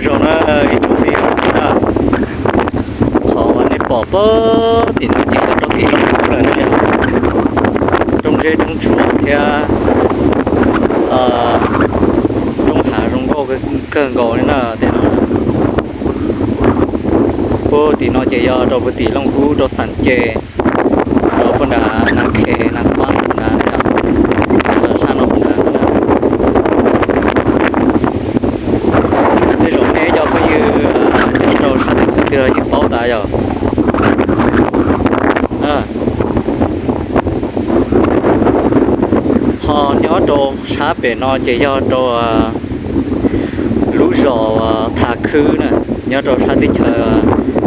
Zoo na, ib tsoom phooj ywg sawv daws na, qhov uas nej pom pem tim no ces yog rau tim Looj Kub lawm no yog roob zeb roob tsuas thiab roob hav zoo nkauj kawg nkaus li na. Tim no, pem tim no ces yog rau pem tim Looj Kub rau Xas Ces, rau pem nram Nas Khes Nas Khuab na, sab no na. Tej zaum nej cov phooj ywg nyob rau sab teb chaws twg los yeej paub tas yog. Ho nyob rau sab pem no ces yog rau lub zos Tham Khwb na, nyob rau sab teb chaws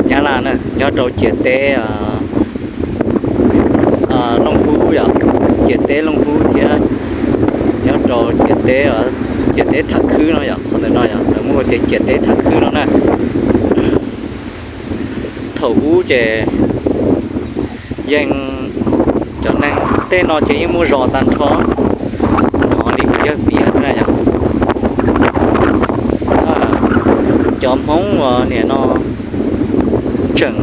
Nyab Laj na, nyob rau ciam teb Looj Kub yom, ciam teb Looj Kub thiab nyob rau ciam teb, ciam teb Tham Khwb no yom, qhov ntawm no yog lawv muab hu tias ciam teb Tham Khwb no na. Thaum ub ces yeej cov neeg tej no ces yeej muaj zos tag nrho, hnov li kuv yawg piav na yom. Cov Hmoob uas nim no tseem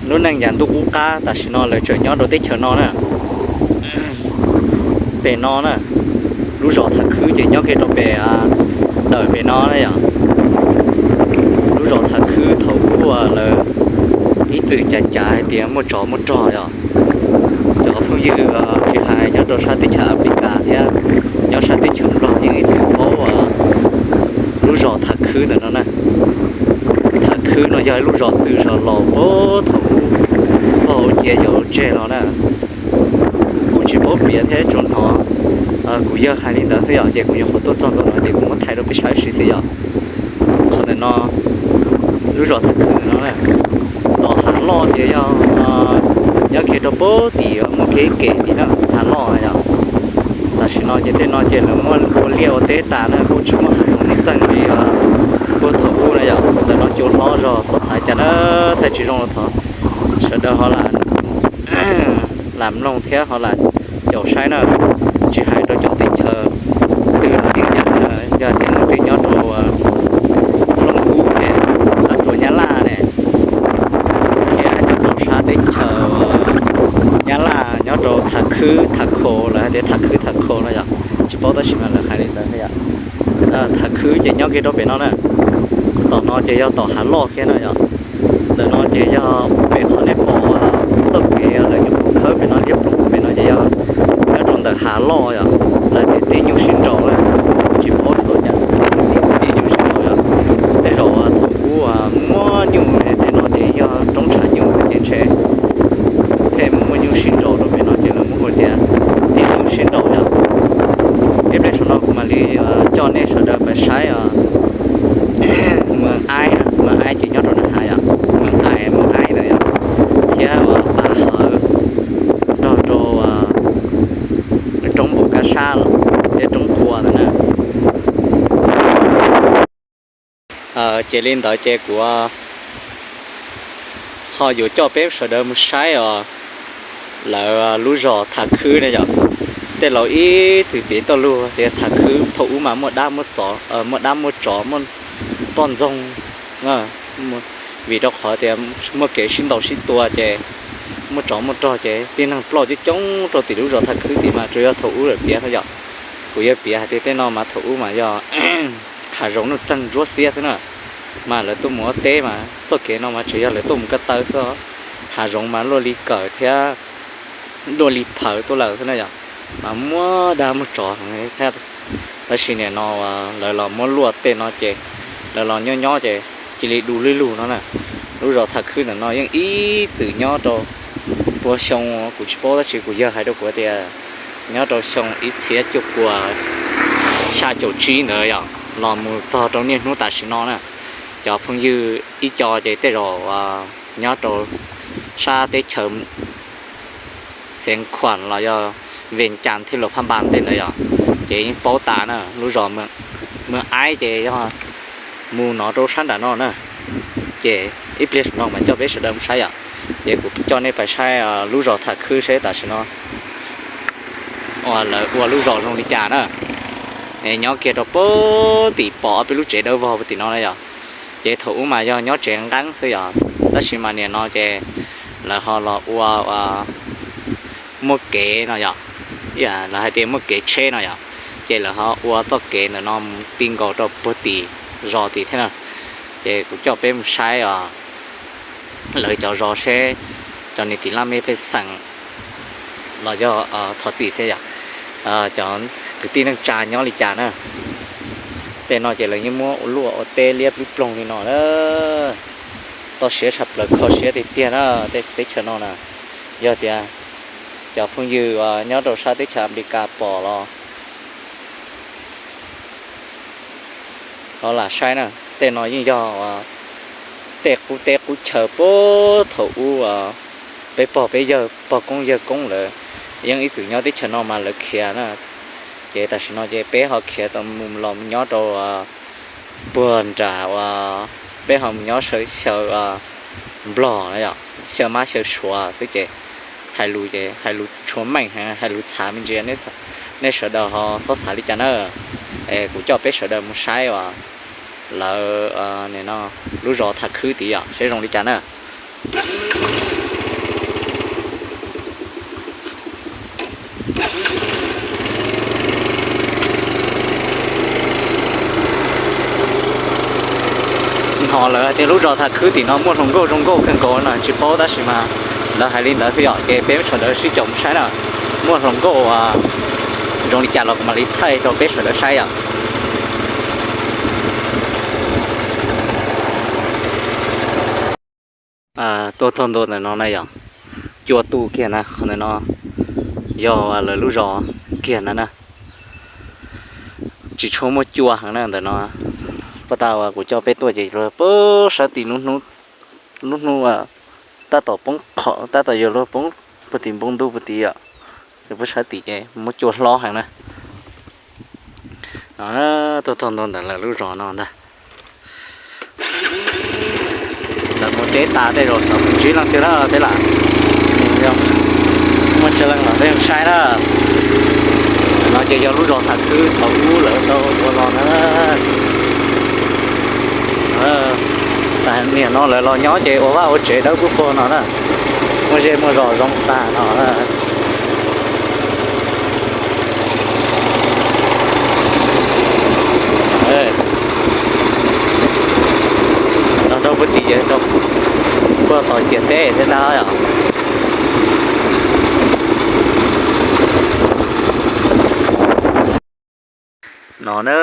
lub neej yav ntuj qub qab tam sim no lawv tseem nyob rau teb chaws no na. Pem no na, lub zos Tham Khwb ces nyob kiag rau pem, tawm pem no na yom. Lub zos Tham Khwb thaum ub lawv ib txwm cav cav hais tias muaj tsov muaj rog yom. Cov phooj ywg tsis hais nyob rau sab teb chaws Africa thiab nyob sab teb chaws Nplog yeej ib txwm paub lub zos Tham Khwb ntawm no na. Tham Khwb no yog ib lub zos txwm zos laus puag thaum ub, puag hauv cia yaus tseg los na. Kuv kuj tsis paub piav thiab tsuas hnov kuv yawg hais li ntawd xwb yom, ces kuv nyuam qhuav tuaj txog ntawm no ces kuv muab thaij rau peb saib ib sim xwb yom. Qhov ntawm no, lub zos Tham Khwb ntawm no na, tom hav loj ces yog nyob kiag rau puag tim muaj kiag ib kem tim na, hav loj na yom. Tam sim no ces tej no ces lawv muab ua liaj ua teb tas na, kuj tsis muaj hav zoov li txeej li puag thaum ub na yom. Ntawm no cua hlob zog, txhob xav cas na, thaij tsis zoo los thov sawv daws ho lam lam mloog thiab ho lam caum saib na. Tsis hais rau cov teb chaws twg los yeej yam na, yog tias leej twg nyob rau Looj Kub ne, Tsuas Nyab Laj ne, thiab nyob rau sab teb chaws Nyab Laj nyob rau Tham Khwb, Tham Khos, lawv hais tias Tham Khwb, Tham Khos no yom, tsis paub tab sis mas lawv hais li ntawd yom. Tham Khwb ces nyob kiag rau pem no na, tom no ces yog tom hav loj kiag no yom. Ntawm no ces yog pem qhov nej pom txoj kev lawv nyuam qhuav khawb pem no liab ploog pem no ces yog nyob rau ntawm hav loj yom, lawv tias teb nyuj sib nraus na, tsis paub xyov cas teb nyuj sib nraus yom. Tej zaum thaum ub muaj nyuj tej no ces yog roob tshav nyuj xwb ces ntshe thiaj muaj nyuj sib nraus rau pem no ces lawv muab hu tias teb nyuj sib nraus yom. Ib pliag saum no kuv mam li coj nej sawv daws pais saib Mees Aib, Mees Aib ces nyob rau nram hav yom, Mees Aib, Mees Aib ntawd yom, thiab uas Pas Hawv nrog rau roob Npaum Kab Sab los thiab roob Qhua ntawd na. Ces li ntawd ces kuv ho yuav coj peb sawv daws mus saib os lawv lub zos Tham Khwb na yom. Tej laus ib txwm piav txoj lus tias Tham Khwb thaum ub mas muaj dab muaj tsov, muaj dab muaj tsov, muaj poj ntxoog, vim rau qhov tias muaj kev sib ntaus sib tua ces muaj tsov muaj rog ces tib neeg ploj coob coob rau tim lub zos Tham Khwb tim mas tsuas yog thaum ub lawm piav yom. Kuv yawg piav hais tias tej no mas thaum ub mas yog hav zoov nuj txeeg ntsuab xiab xwb na, mas lawv tuaj mus ua teb mas txoj kev no mas tsuas yog lawv tuaj mus ko taw xwb, hav zoov mas luaj li kawm thiab luaj li phawv tuaj lawm xwb na yom, mas muaj dab muaj tsov thiab. Tab sis nim no lawv los muab luaj tej no ces lawv los nyob nyob ces cia li du lug lug no na. Lub zos Tham Khwb ntawm no yeej ib txwm nyob rau puag xyoo, kuv tsis paub tab sis kuv yawg hais rau kuv tias nyob rau xyoo ib txhiab cuaj puas xya caum tsib ntawd yom los mus txog rau niaj hnub tam sim no na. Cov phooj ywg ib co ces tej zaum nyob rau sab teb chaws Xeev Khuam los yog Vees Cas thiab los Phaj Npas tej ntawd yom, ces yeej paub tas na. Lub zos Mees Aib ces yog mus no rau sab nram no na, ces ib pliag saum no mam coj peb sawv daws mus saib yom. Ces kuv coj nej pais saib lub zos Tham Khwb seb tam sim no lawv ua lub zos zoo li cas na. Nyob kiag rau puag tim pom ob peb lub tsev dawb vog puag tim no na yom. Ces thaum ub mas yog nyob tsev nqeeb xwb yom, tab sis mas nim no ces lawv ho los ua muaj kev no yom, lawv hais tias muaj kev tsheb no yom, ces lawv ho ua txoj kev ntawm no mus ti nkaus rau puag tim zos tim thiab na. Ces kuv coj peb mus saib os, lawv cov zos seb cov niam txiv laj mej pej xeem los yog thov txim thiab yom, cov kwv tij neej tsa nyob li cas na. Tej no ces lawv yeej muab ua luaj ua teb liab plib ploog li no na. Toj siab tshaj plaws, kho siab tiag tiag na, tej teb chaws no na. Yog tias cov phooj ywg nyob rau sab teb chaws Amelikas pom los ho lam saib na, tej no yeej yog tej qub teb qub chaw puag thaum ub peb pog peb yawg, pog koob yawg koob lawv yeej ib txwm nyob teb chaws no mas lawv khiav na. Ces tam sim no ces peb ho khiav los nyob rau puag nram uas peb ho mus nyob xyaw Nplog na yom, xyaw Mab xyaw Suav xwb ces hais lus ces hais lus tshua meej heev, hais lus txhav me ntsis, nej sawv daws ho txhob xav li cas na. Kuv coj peb sawv daws mus saib uas lawv nim no lub zos Tham Khwb tid yom, seb zoo li cas na. Hnov lawv tias lub zos Tham Khwb tim no muaj hluas nkauj zoo nkauj kawg nkaus no tsis paub, tab sis mas lawv hais li ntawd xwb yom, ces peb sawv daws sib caum mus saib na, muaj hluas nkauj uas zoo li cas los kuv mam li thaij rau peb sawv daws saib yom. Tuaj txog ntua ntawm no na yom, cua tu kiag na, qhov ntawm no yog lawv lub zos kiag ntawd na. Tsis tshua muaj cua heev na ntawm no. Puag ta uas kuv coj peb tuaj ces puag sab tim lub hnub tab tom poob qho, tab tom yuav luag poob puag tim npoo ntuj puag tim yom, puag sab tim ces muaj cua hlob heev na. No tuaj txog ntua ntawm lawv lub zos no ntag. Lawv mus teb tas tej zaum txog tsib leej twg na peb lam mus, yog muaj tsawg leej los peb mus saib na. No ces yog lub zos Tham Khwb thaum ub lawv tau ua los na. Niam no lawv los nyob ces ua vaj ua tsev dawb paug paug no na, muaj zej muaj zos zoo tag no. Los rau puag tim, puag tom ciam teb thiab ntag yom. No na,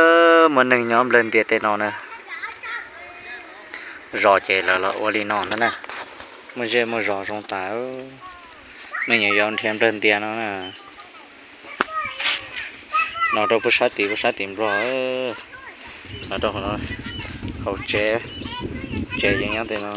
muaj neeg nyob nplawg ntias tej no na. Zos ces lawv los ua li no ntag na. Muaj zej muaj zos zoo tas, me nyuam yaus nrhiav nplawg ntias no na. No rau puag sab tid, puag sab tid Nplog, no rau hauv tsev, tsev yeej nyob tej no.